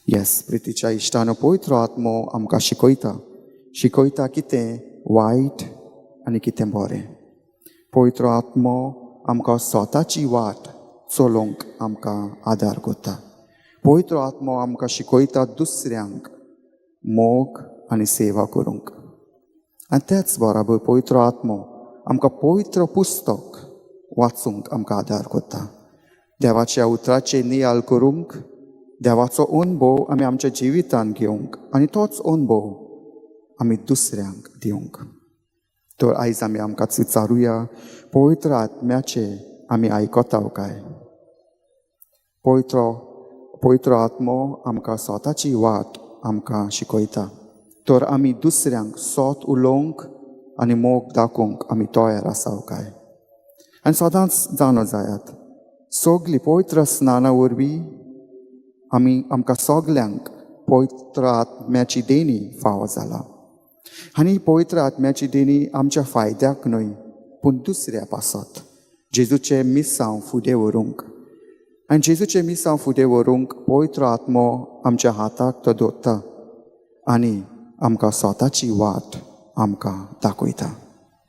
येस, प्रितीच्या इश्टानो, पवित्र आत्मो आमकां शिकयता, शिकयता कितें वायट आनी कितें बरें. पवित्र आत्मो आमकां स्वताची वाट चलोवंक आमकां आदार करता. पवित्र आत्मो आमकां शिकयता दुसऱ्यांक मोग आनी सेवा करूंक. आनी तेच बराबर पवित्र आत्मो आमकां पवित्र पुस्तक वाचूंक आमकां आदार करता, देवाच्या उतराचे नियाळ करूंक, देवाचो अणभव आमी आमच्या जिवितांत घेवंक आनी तोच अणभव आमी दुसऱ्यांक दिवंक. तर आयज आमी आमकांच विचारुया, पवित्र आत्म्याचे आमी आयकता काय? पवित्र आत्मो आमकां स्वताची वाट आमकां शिकयता, तर आमी दुसऱ्यांक सोत उलोवंक आनी मोग दाखोवंक आमी तयार आसाव काय? आनी सदांच जाणो जायात, सगळीं पवित्र स्नाना वरवीं आमी आमकां सगल्यांक पवित्र आत्म्याची देणी फावो जाला. आनी पवित्र आत्म्याची देणी आमच्या फायद्याक न्हय, पूण दुसऱ्या पासत, जेजूचें मिसांव फुडें व्हरूंक. आनी जेजूचें मिसांव फुडें व्हरूंक पवित्र आत्मो आमच्या हाताक तो दवरता आनी आमकां स्वताची वाट आमकां दाखयता.